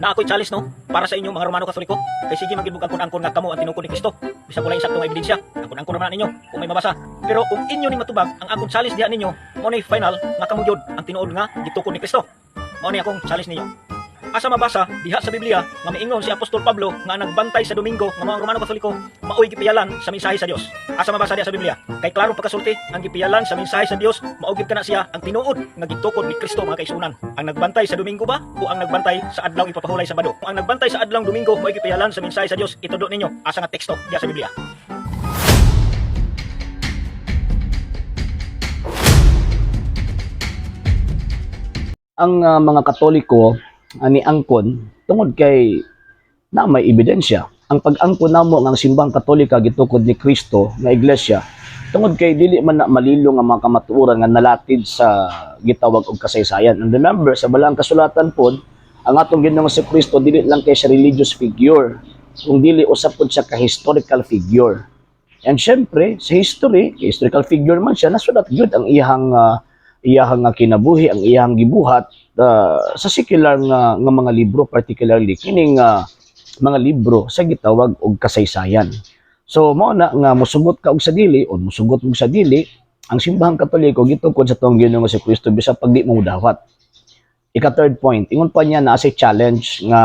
Na ako'y challenge, no, para sa inyo mga Romano Katoliko, kay sige man gid angkon-angkon nga kamo ang tinukod ni Kristo. Bisan wala insakto nga ebidensya, angkon-angkon naman ninyo kung may mabasa. Pero kung inyo ning matubag ang akong challenge diha ninyo, mao ni final nga kamo gyud ang tinuod nga gitukod ni Kristo. Mao ni akong challenge ninyo. Asa mabasa diha sa Biblia nga miingon si Apostol Pablo nga nagbantay sa Domingo nga mga Romano Katoliko maoy gipiyalan sa mensahe sa Dios? Asa mabasa diha sa Biblia? Kay klarong pagkasulti, ang gipiyalan sa mensahe sa Dios mao gyud kana siya ang tinuod nga gitukod ni Kristo, mga kaigsuonan. Ang nagbantay sa Domingo ba o ang nagbantay sa adlaw ipapahulay Sabado? Kung ang nagbantay sa adlaw Domingo maoy gipiyalan sa mensahe sa Dios, itudo ninyo asa nga teksto diha sa Biblia. Ang mga Katoliko ani angkon tungod kay na may ebidensya. Ang pag-angkon namo nga ang Simbahang Katolika gitukod ni Kristo nga iglesia tungod kay dili man na malilong ang mga kamatuoran nga nalatid sa gitawag og kasaysayan. And remember, sa Balaang Kasulatan pod, ang atong Ginoong si Kristo dili lang kay siya religious figure, kung dili usab pod siya ka historical figure. And syempre, sa history, historical figure man siya, nasulat gyud ang iyahang nga kinabuhi, ang iyahang gibuhat sa secular nga mga libro, particularly kining mga libro sa gitawag og kasaysayan. So mao na nga musugot ka og sa dili o musugot mo sa dili, ang Simbahang Katoliko gitukod sa atong Ginoong si Kristo bisan pag di mo dawat. Ika third point, ingon pa niya na sa challenge nga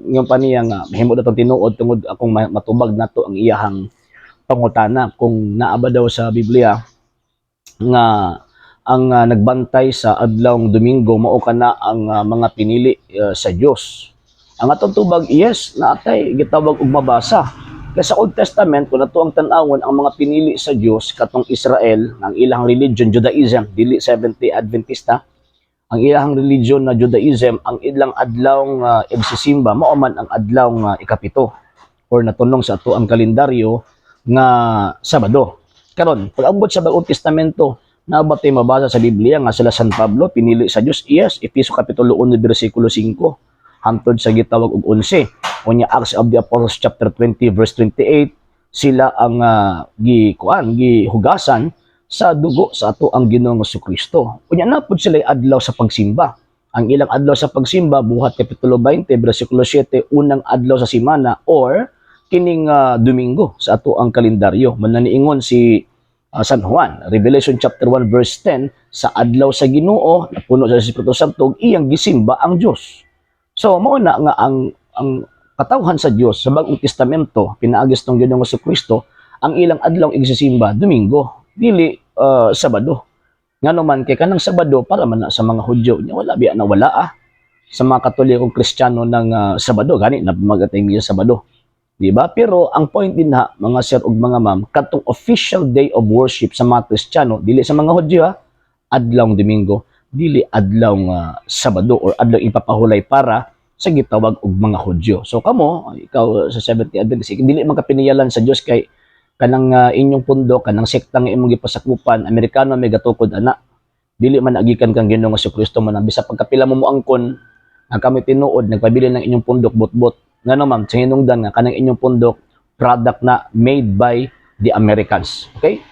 ingon pa niya nga mahimo na tong tinuod tungod akong matubag nato ang iyahang pangutana kung naa ba daw sa Biblia nga ang nagbantay sa adlawng Domingo mao kana ang mga pinili sa Dios. Ang atong tubag, yes, naatay gitawag og mabasa. Kay sa Old Testament, kung ato ang tan-awon, ang mga pinili sa Dios katong Israel, ang ilang religion Judaism, dili Seventh-day Adventista, ang ilang religion na Judaism, ang ilang adlaw igsisimba mao man ang adlaw nga ikapito or natunong sa ato ang kalendaryo nga Sabado. Karon, pag-abot sa Bagong Testamento, naa ba tay mabasa sa Biblia nga sila San Pablo pinili sa Dios? Yes, Efeso kapitulo 1 bersikulo 5 hantod sa gitawag og 11. Unya Acts of the Apostles chapter 20 verse 28, sila ang gi kuan, gihugasan sa dugo sa ato ang Ginoong Kristo. Unya na pud sila adlaw sa pagsimba. Ang ilang adlaw sa pagsimba, Buhat kapitulo 20 bersikulo 7, unang adlaw sa semana or kining Domingo sa ato ang kalendaryo. Mananiingon si San Juan, Revelation chapter 1 verse 10, sa adlaw sa Ginoo, napuno sa Espiritu Santo, iyang gisimba ang Dios. So mao na nga ang katawhan sa Dios sa Bagong Testamento pinaagi sa Ginoong Kristo, ang ilang adlaw igsisimba Domingo, dili Sabado. Ngano man kay kanang Sabado para man na sa mga Hudyo. Nya wala biya na wala sa mga Katolikong Kristiyano ng Sabado gani na magatay miya Sabado. Di ba? Pero ang point din ha, mga sir ug mga ma'am, katong official day of worship sa mga Kristiyano, dili sa mga Hudyo ha, adlawng Domingo, dili adlaw Sabado or adlaw ipapahulay para sa gitawag og mga Hudyo. So kamo, ikaw sa Seventh-day Adventist, dili man ka piniyalan sa Dios kay kanang inyong pundok, kanang sekta nga imong gipasakupan, Amerikano may gatukod ana. Dili man agikan kang Ginoong Kristo man bisa pagkapila mo moangkon nga kami tinuod nagpabilin ng inyong pundok bot-bot. Ngano, ma'am, sa hinungdan nga kanang inyong pundok product na made by the Americans. Okay?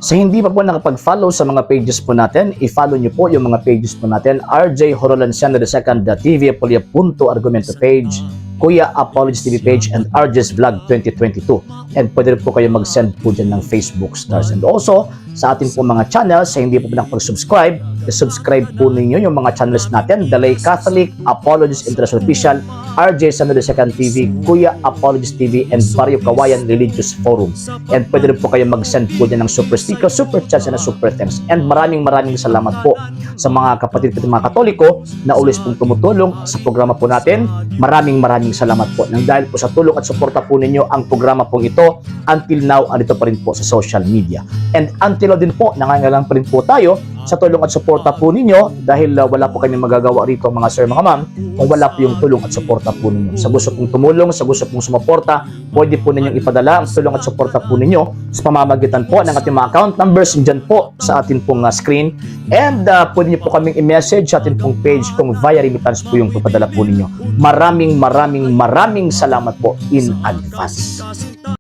Sa hindi pa po nakapag-follow sa mga pages po natin, i-follow nyo po yung mga pages po natin. RJ Horolanciano II, TV Apolia Punto Argumento page, Kuya Apologies TV page, and RJ's Vlog 2022. And pwede rin po kayo mag-send po dyan ng Facebook stars. And also, sa ating po mga channels, sa hindi po nakapag-subscribe, i-subscribe po ninyo yung mga channels natin. Dalay Catholic, Apologies International Official, RJ Sano II TV, Kuya Apologies TV, and Barrio Kawayan Religious Forum. And pwede rin po kayo mag-send po dyan ng super sticker, super chats, and super thanks. And maraming maraming salamat po sa mga kapatid ko mga Katoliko na always pong tumutulong sa programa po natin. Maraming maraming salamat po. Nang dahil po sa tulong at suporta po ninyo ang programa pong ito, until now, andito pa rin po sa social media. And until now din po, nangangailangan pa rin po tayo sa tulong at suporta po ninyo dahil wala po kami magagawa rito, mga sir, mga ma'am, kung wala po yung tulong at suporta po ninyo. Sa gusto pong tumulong, sa gusto pong sumuporta, pwede po ninyong ipadala ang tulong at suporta po ninyo sa pamamagitan po ng ating mga account numbers dyan po sa atin pong screen. And pwede niyo po kaming i-message sa atin pong page kung via remittance po yung papadala po ninyo. Maraming maraming maraming salamat po in advance.